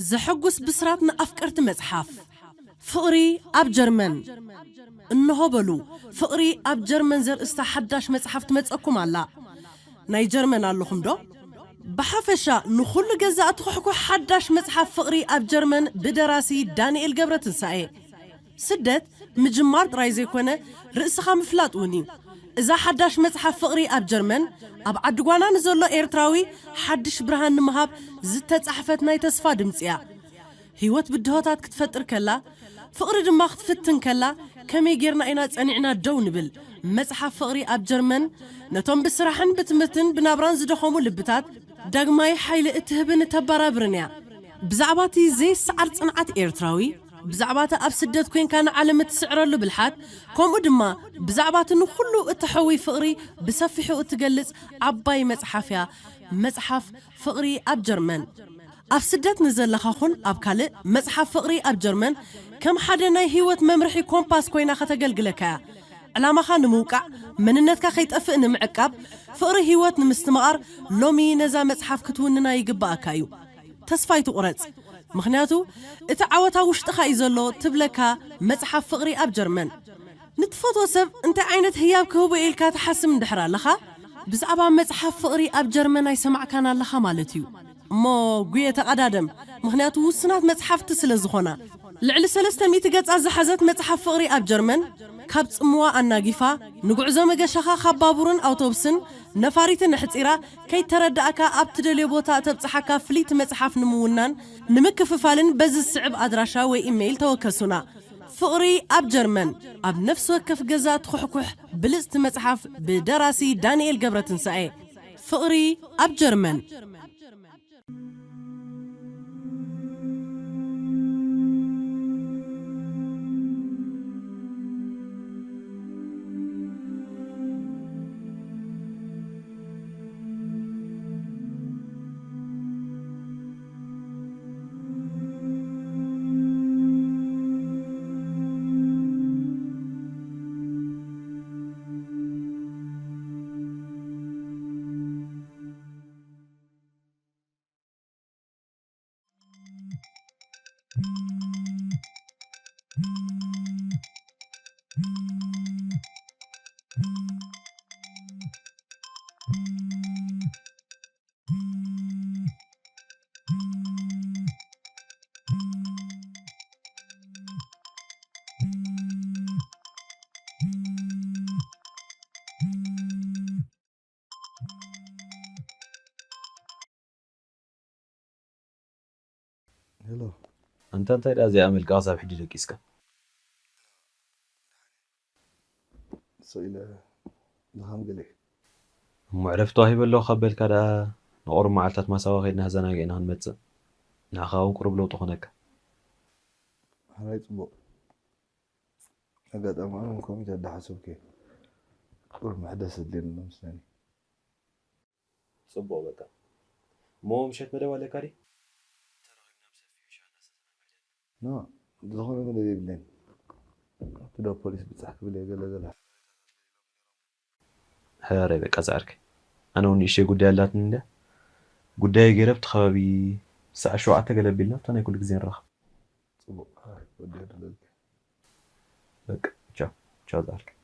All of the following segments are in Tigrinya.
ዘሐጉስ ብስራት ንኣፍቀርቲ መጽሓፍ። ፍቕሪ ኣብ ጀርመን። እንሆ በሉ፣ ፍቕሪ ኣብ ጀርመን ዘርእስታ ሓዳሽ መጽሓፍ ትመጸኩም ኣላ። ናይ ጀርመን ኣለኹም ዶ? ብሓፈሻ ንኹሉ ገዛእ ትኹሕኩሕ ሓዳሽ መጽሓፍ ፍቕሪ ኣብ ጀርመን ብደራሲ ዳንኤል ገብረትንሳኤ። ስደት ምጅማር ጥራይ ዘይኮነ፣ ርእስኻ ምፍላጥ እውን እዩ። እዛ ሓዳሽ መጽሓፍ ፍቕሪ ኣብ ጀርመን፣ ኣብ ዓዲ ጓና ንዘሎ ኤርትራዊ ሓድሽ ብርሃን ንምሃብ ዝተጻሕፈት ናይ ተስፋ ድምጺ እያ። ህይወት ብድሆታት ክትፈጥር ከላ፣ ፍቕሪ ድማ ክትፍትን ከላ፣ ከመይ ጌርና ኢና ጸኒዕና ደው ንብል? መጽሓፍ ፍቕሪ ኣብ ጀርመን፣ ነቶም ብስራሕን ብትምህርትን ብናብራን ዝደኸሙ ልብታት፣ ዳግማይ ሓይሊ እትህብን እተበራብርን እያ። ብዛዕባ እቲ ዘይሰዓር ጽንዓት ኤርትራዊ፣ ብዛዕባ እቲ ኣብ ስደት ኮይንካ ንዓለም እትስዕረሉ ብልሓት፣ ከምኡ ድማ ብዛዕባ እቲ ንኹሉ እተሐዊ ፍቕሪ ብሰፊሑ እትገልጽ ዓባይ መጽሓፍ እያ፣ መጽሓፍ ፍቕሪ ኣብ ጀርመን። ኣብ ስደት ንዘለኻ ኹን ኣብ ካልእ፣ መጽሓፍ ፍቕሪ ኣብ ጀርመን ከም ሓደ ናይ ህይወት መምርሒ ኮምፓስ ኮይና ከተገልግለካ እያ። ዕላማኻ ንምውቃዕ፣ መንነትካ ከይጠፍእ ንምዕቃብ፣ ፍቕሪ ህይወት ንምስትምቓር፣ ሎሚ ነዛ መጽሓፍ ክትውንና ይግብኣካ እዩ። ተስፋ ኣይትቑረጽ፣ ምኽንያቱ እቲ ዓወት ኣብ ውሽጥኻ እዩ ዘሎ ትብለካ መጽሓፍ ፍቕሪ ኣብ ጀርመን። ንትፈትዎ ሰብ እንታይ ዓይነት ህያብ ክህቦ ኢልካ ትሓስብ እንድሕር ኣለኻ፣ ብዛዕባ መጽሓፍ ፍቕሪ ኣብ ጀርመን ኣይሰማዕካን ኣለኻ ማለት እዩ። እሞ ጉየ ተቐዳደም፣ ምኽንያቱ ውሱናት መጽሓፍቲ ስለ ዝኾና። ልዕሊ ሰለስተ ሚእቲ ገጻት ዝሓዘት መጽሓፍ ፍቕሪ ኣብ ጀርመን፣ ካብ ጽምዋ ኣናጊፋ፣ ንጉዕዞ መገሻኻ ካብ ባቡርን ኣውቶቡስን ነፋሪትን ኣሕጺራ፣ ከይተረዳእካ ኣብ ትደልዮ ቦታ ተብጽሓካ ፍልይቲ መጽሓፍ ንምውናን ንምክፍፋልን በዚ ዝስዕብ ኣድራሻ ወይ ኢሜይል ተወከሱና። ፍቕሪ ኣብ ጀርመን፣ ኣብ ነፍሲ ወከፍ ገዛ ትኹሕኩሕ ብልጽቲ መጽሓፍ ብደራሲ ዳንኤል ገብረትንሳኤ። ፍቕሪ ኣብ ጀርመን። ሄሎ። ኣንታ እንታይ ደኣ እዚኣ መልክዓ ክሳብ ሕጂ ደቂስካ? ስቕ ኢለ ድኻም ገለ እዩ። እሞ ዕረፍቲ ተዋሂበ ኣለኹ ካብ በልካ ደኣ ንቑሩብ መዓልታት ማሳዋ ከይድና ክዘናግዕ ኢና ክንመጽእ። ንዓኻ እውን ቁሩብ ለውጢ ኮነካ። ሕራይ ጽቡቕ። ኣጋጣሚ ኣነ እውን ከምኡ እንዳሓሰብኩ እየ። ቁሩብ መሕደሲ ኣድልየኒ ኣሎ መስለኒ። ጽቡቕ በቃ። እሞ ምሸት መደብ ኣለካ ድዩ? ኖ፣ ዝኾነ መደብ የብለይን። እቲ ዶ ፖሊስ ብጻሕ ክብል እየ ገለ ገለ። ሕራይ በቃ ዝዓርከይ። ኣነ እውን ንእሽተይ ጉዳይ ኣላትኒ እንድያ። ጉዳየይ ገይረ ኣብቲ ከባቢ ሰዓት ሸውዓተ ገለ ኣቢልና ኣብታ ናይ ኩሉ ግዜ ንራኸብ። ጽቡቕ፣ ወዲ የድለልካ። በቃ፣ ቻው፣ ቻው ዝዓርከይ።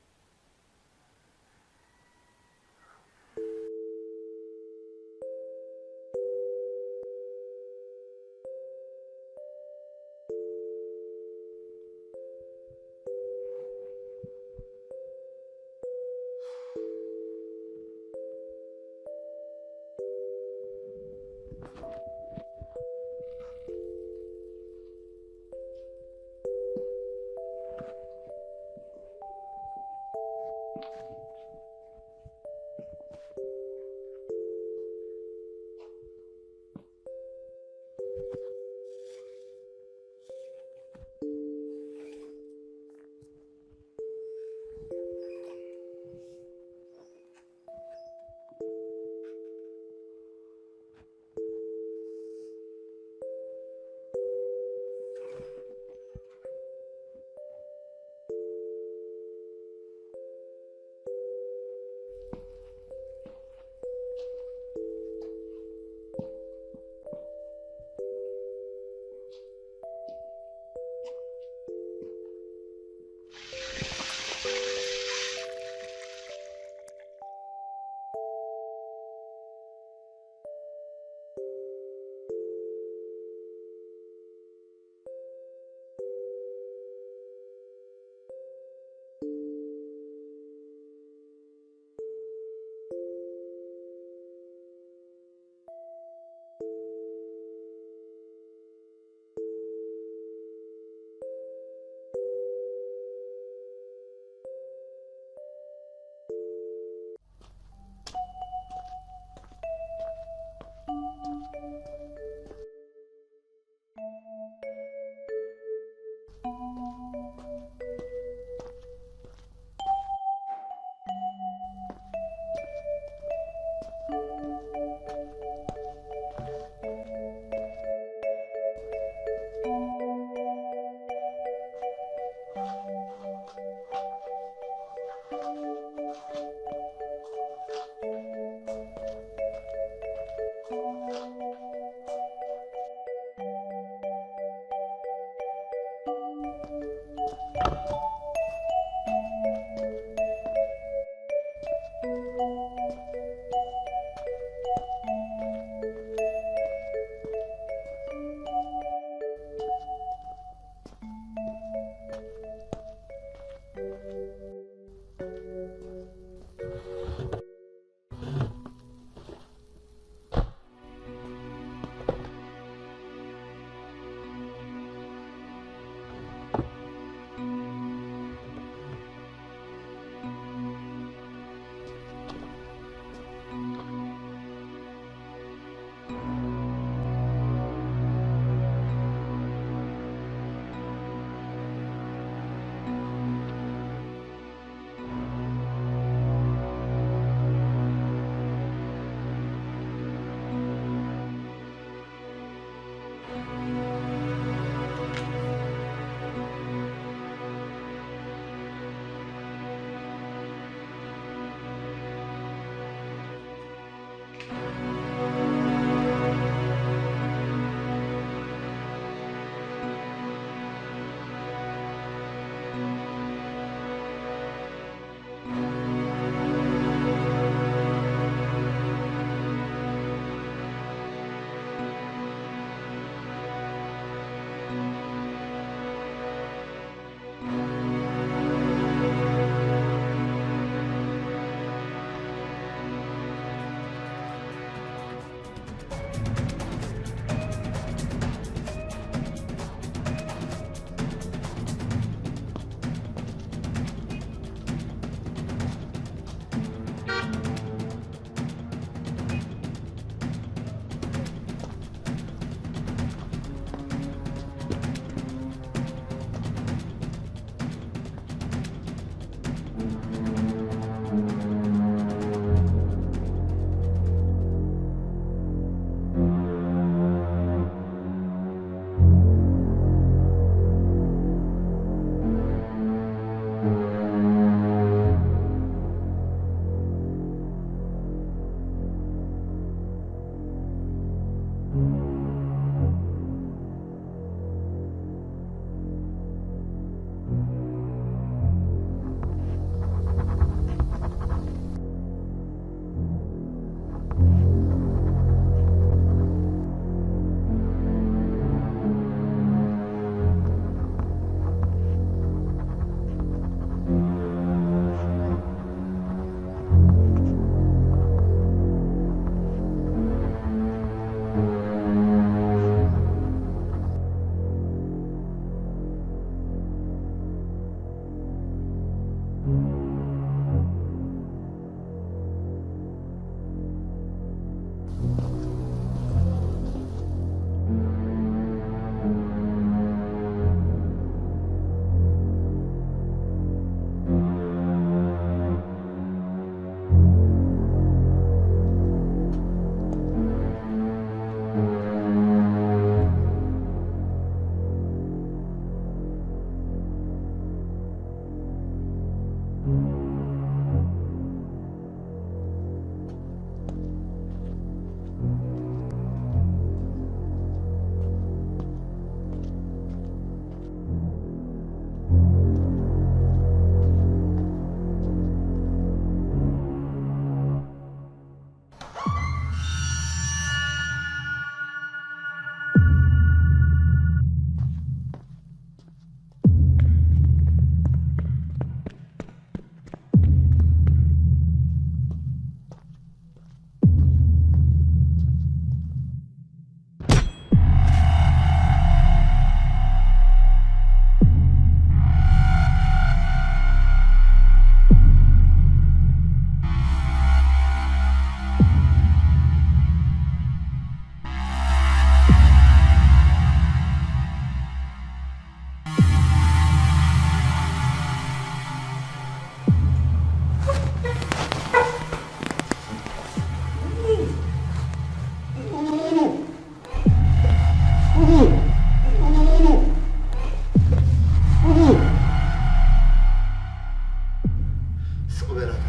ስቕ በላታ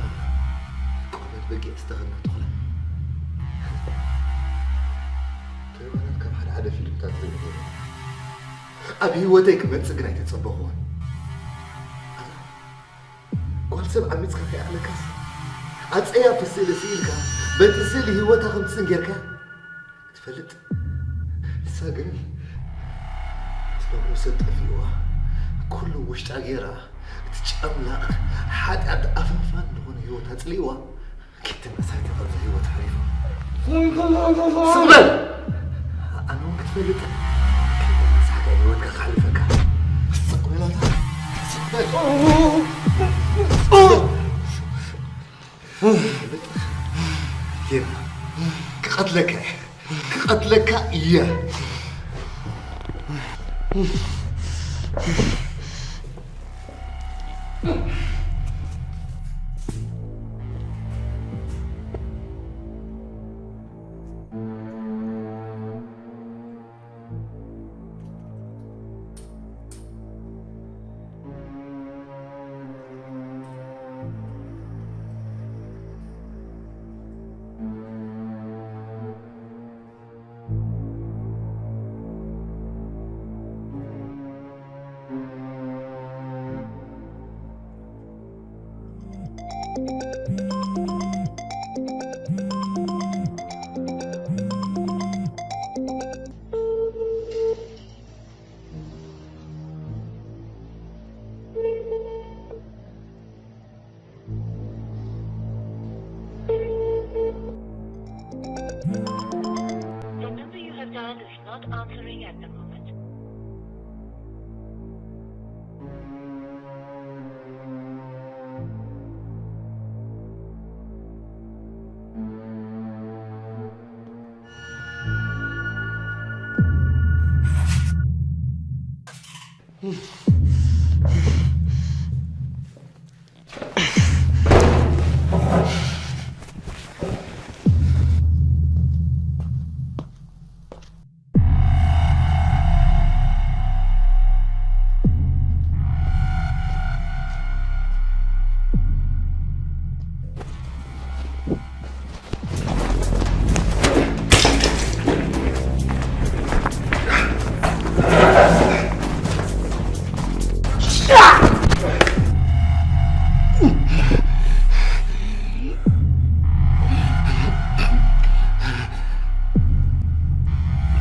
ቆርበት በጊዕ ዝተኸድና ተኹላ። ተይኮነት ካብ ሓደ ሓደ ፊልምታት ዝርኢ ነይረ። ኣብ ህይወተይ ክመጽእ ግን ኣይተጸበኹዎን። ጓል ሰብ ዓሚጽካ ከይኣኽለካስ፣ ኣጸያፊ ስእሊ ስኢልካ፣ በቲ ስእሊ ህይወታ ከም ትስእን ጌርካ ትፈልጥ? ንሳ ግን እቲ ነብሩ ሰብ ጠፊእዋ፣ ኩሉ ውሽጣ ጌራ፣ እቲ ጨምላቕ ሓጢኣት ኣፈንፋን ዝኾነ ህይወታ ጽሊእዋ፣ ኪድ ትንእሳይታ ካብዛ ህይወት ሓሊፋ። ስቕ በል! ኣነ እውን ክትፈልጥ፣ ከይተነሳሕካ ህይወትካ ከሕልፈካ። ስቕ በል ኣታ፣ ስቕ በል! ጌና፣ ክቐትለካ እየ። ክቐትለካ እየ። The number you have dialed is not answering at the moment.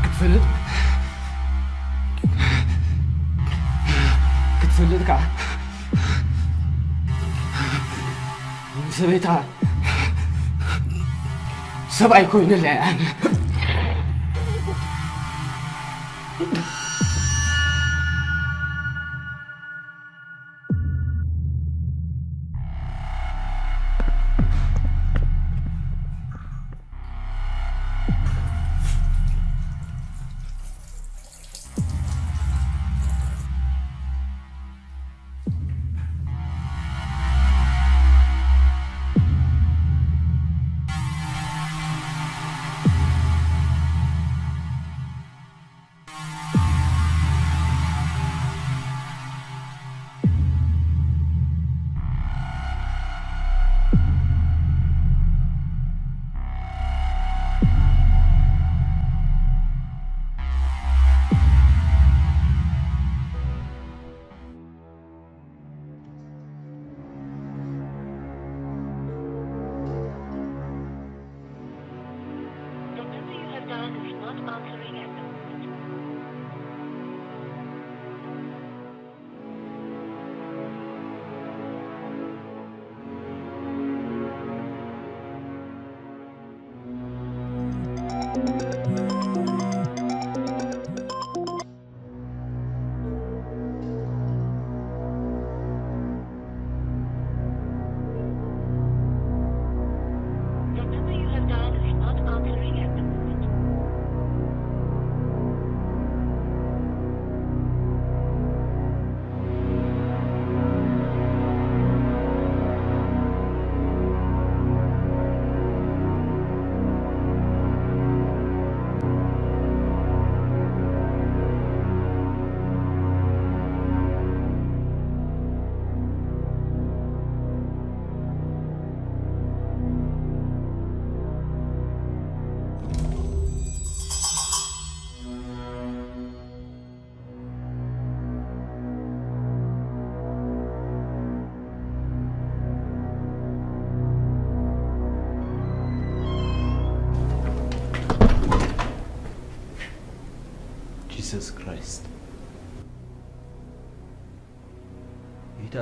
ክትፈልጥ ክትፈልጥ ከዓ ሰበይታ ሰብኣይ ኮይኑለይ ኣነ።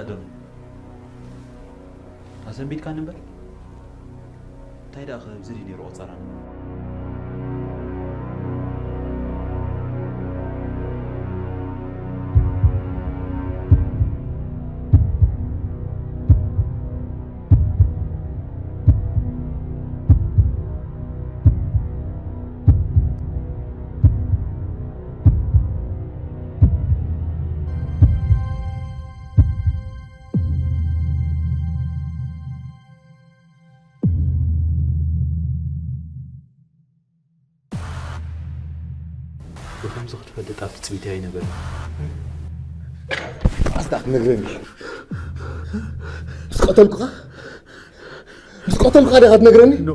ኣዶናይ፣ ኣሰንቢድካኒ እምበር፣ እንታይ ደኣ ከ ኣብዚ ድዩ ነይሩ ቆጸራና? ብኸምዚ ክትፈልጥ ኣብ ትጽቢተይ ኣይነበረን። ኣስታ ክትነግረኒ። ምስ ቀተልኩኻ? ምስ ቀተልኩኻ ዲኻ ክትነግረኒ? ኖ፣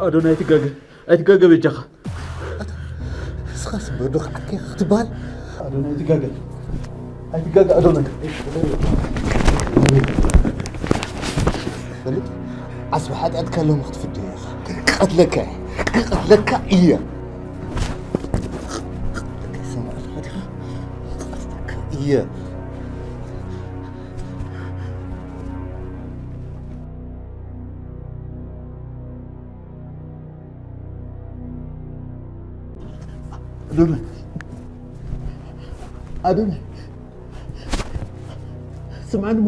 ኣዶናይ ኣይትጋገ። ኣይትጋገ በጃኻ። ንስኻስ በዶ ክዓከ ክትበሃል? ኣዶናይ ኣይትጋገ። ኣይትጋገ ኣዶናይ። በል፣ ዓስቢ ሓጢኣትካ ሎሚ ክትፍድዮ ኢኻ። ክቐትለካ እየ። ክቐትለካ እየ። ሰማዕካ ዲኻ? ክቐትለካ እየ። ኣዶናይ፣ ኣዶናይ፣ ስምዓኒ እሞ፣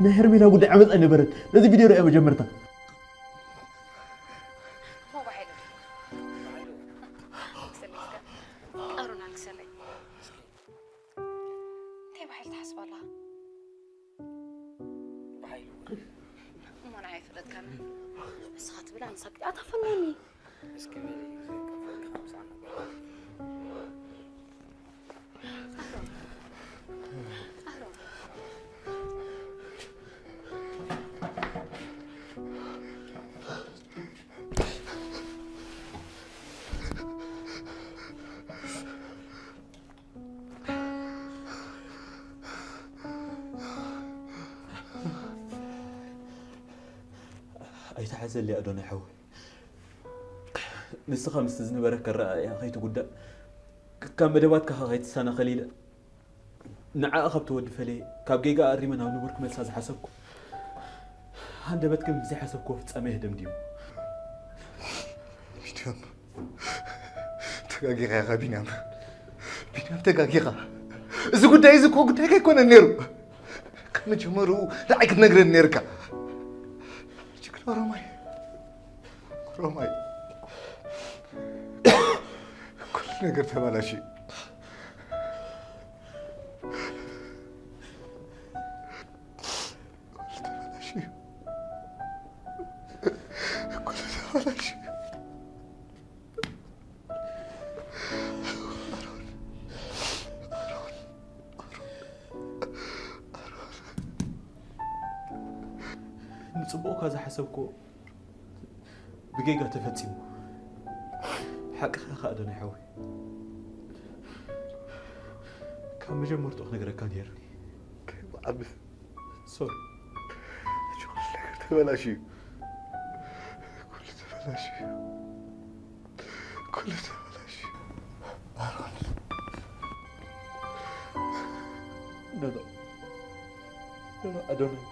ናይ ሄርሜላ ጉዳይ ዓመፅ ኣይነበረን። ነዚ ቪድዮ ርኣዮ መጀመርታ። ሞባይል ክሰለይ እስከ። ኣሮን ኣልክሰለይ። እንታይ ባሕሪ ትሓስብ ኣለኻ? ብሓይሉ። እሞ ንዓይ ኣይፈለጥካኒ። ንስኻ ትብል ኣንሳ ኣታ ፈኖኒ። እስኪ በሊ፣ ዘይከፈልካ ምሳና። ኣሮን። ኣሮን። ኣይትሓዘለይ ኣዶናይ ሓወይ። ንስኻ ምስቲ ዝነበረካ ኣረኣእያ ከይትጉዳእ፣ ካብ መደባትካ ከይትሰናኸል ኢለ፣ ንዓኣ ካብ ትወዲ ፈለየ፣ ካብ ጌጋ ኣሪመ ናብ ንቡር ክመልሳ ዝሓሰብኩ፣ ሃንደበት ግን ብዘይሓሰብክዎ ፍጻሜ የህደምድሞ። ቢንያም፣ ተጋጊኻ ኢኻ ቢንያም። ቢንያም፣ ተጋጊኻ። እዚ ጉዳይ እዚ እኮ ጉዳይካ ኣይኮነን ነይሩ። ካብ መጀመርኡ ንዓይ ክትነግረኒ ነይርካ። ጅግና ኦሮማይ። ኦሮማይ። ኩሉ ነገር ተባላሽዩ። ኩሉ ተባላሽዩ። ኩሉ ተባላሽዩ። ንጽቡቕካ ዝሓሰብክዎ ብጌጋ ተፈጺሙ። ሓቅኻ ኢኻ ኣዶናይ ሓወይ። ካብ መጀመርታኡ ክነግረካ ነይሩኒ። ከይብዓል። ሶሪ። ሕጂ ኩሉ ነገር ተበላሽዩ። ኩሉ ተበላሽዩ። ኩሉ ተበላሽዩ። ኣሮን። ኖ፣ ኖ። ኖ፣ ኖ፣ ኣዶናይ።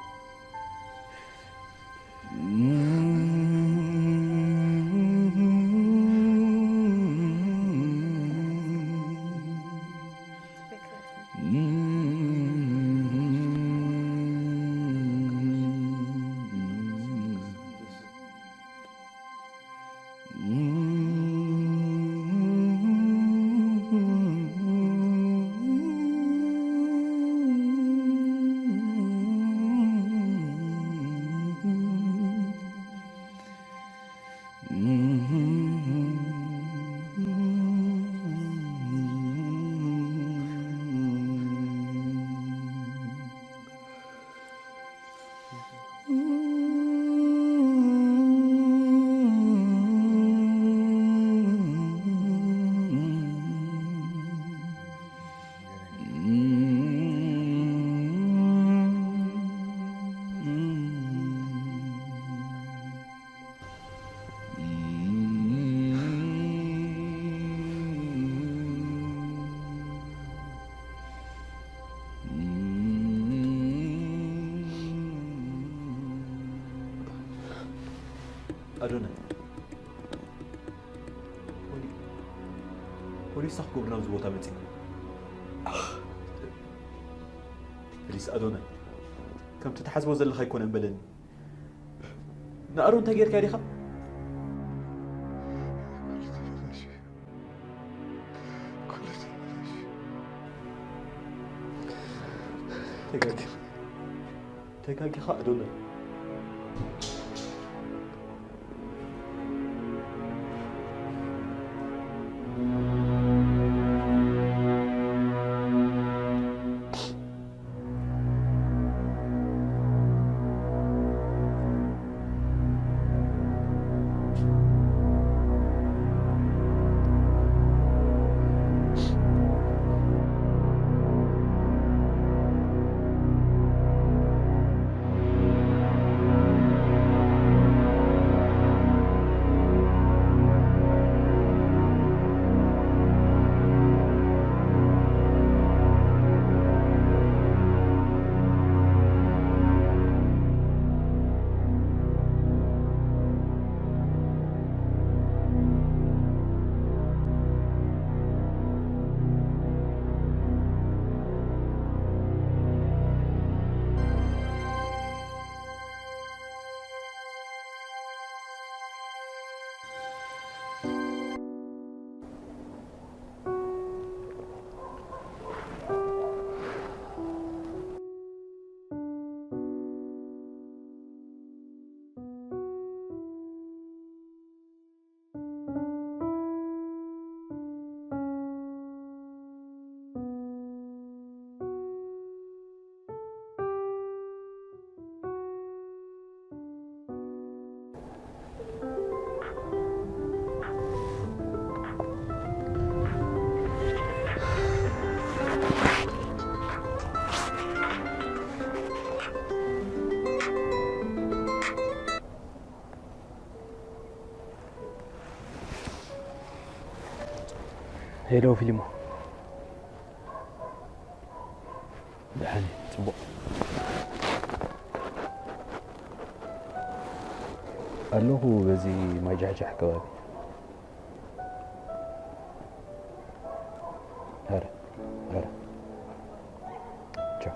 ኣዶናይ፣ ፖሊ- ፖሊስ ክትገብሩ ናብዚ ቦታ መጺእኩም? ኣኽ፣ ፕሊስ ኣዶናይ፣ ከምቲ ትሓስቦ ዘለኻ ኣይኮነን በለኒ። ንኣሮን እንታይ ጌርካዮ ዲኻ? ተጋጊኻ፣ ተጋጊኻ ኣዶናይ። ሄሎ ፊልሞ። ደሓን እየ፣ ጽቡቕ። ኣለኹ በዚ ማይ ጃሕጃሕ ከባቢ። ኧረ፣ ኧረ። ቻው።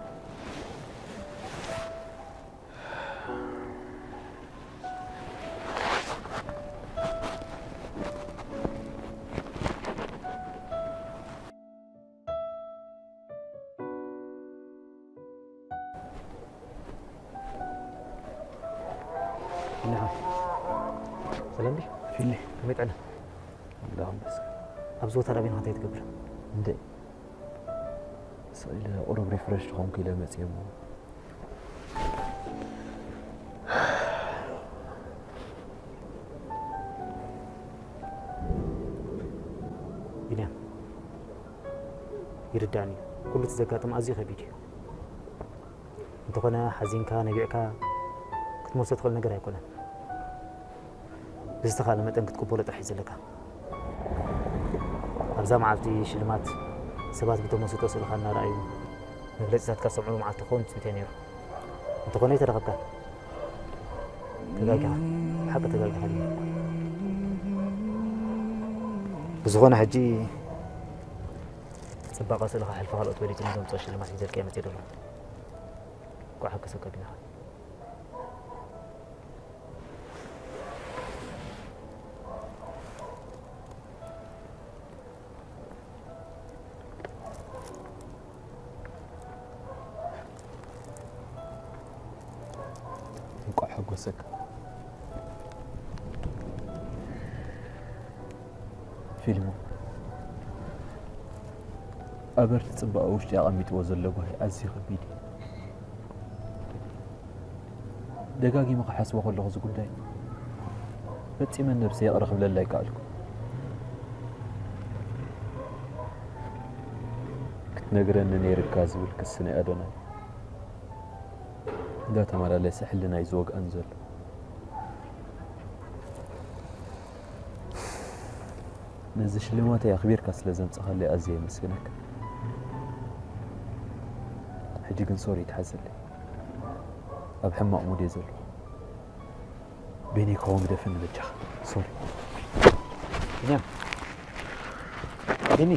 እንሃ። ሰላም ድዩ? ፊሊ። ከመይ ጥዕና? ኣምላኽ ይመስገን። ኣብዚ ቦታ ዳቤን እንታይ ትገብር? እንደ ስቕ ኢለ ቁሩብ ሪፍረሽ ክኾንኩ ኢለ መጽየ እሞ። ቢንያም፣ ይርዳእኒ እዩ። ኩሉ እቲ ዘጋጥም ኣዝዩ ከቢድ እዩ። እንተኾነ ሓዚንካ፣ ነቢዕካ ክትመልሶ ትኽእል ነገር ኣይኮነን። ብዝተኻእለ መጠን ክትቅበሎ ጥራሕ እዩ ዘለካ። ኣብዛ መዓልቲ ሽልማት ሰባት ብተመስጦ ስእልኻ እናረኣዩ መግለጺታትካ ዝሰምዑሉ መዓልቲ ክኸውን ትጽቢት እየ ነይሩ። እንተኾነ ኣይተረኸብካን። ተጋጊኻ። ብሓቂ ተጋጊኻ። ብዝኾነ ሕጂ ጽባቐ ስእልኻ ሕልፊ ካልኦት በሊጹ ንዘምጽኦ ሽልማት ሒዘልካዮ መጺእ ዘለኹ። እንኳዕ ሓጎሰካ ቢንያም። እንኳዕ ሓጎሰካ። ፊልሞን፣ ኣበርቲ ጽባቐ ውሽጢ ኣቐሚጥዎ ዘሎ ጓሂ ኣዝዩ ከቢድ እዩ። ደጋጊመ ክሓስቦ ከለኹ እዚ ጉዳይ ፈጺመ ነብሰይ ይቕረ ክብለላ ኣይከኣልኩ። ክትነግረኒ ነይርካ ዝብል ክሲ ናይ ኣዶናይ እንዳተመላለሰ ሕልናይ ዝወግኣን ዘሎ። ነዚ ሽልማተይ ኣኽቢርካ ስለ ዘምጻኻለይ ኣዝየ የመስግነካ። ሕጂ ግን ሶሪ ይትሓዘለይ። ኣብ ሕማቕ ሙድ እየ ዘለኹ። ቤኒ ክኸውን ግደፈኒ በጃኻ። ሶሪ። ቢንያም። ቤኒ።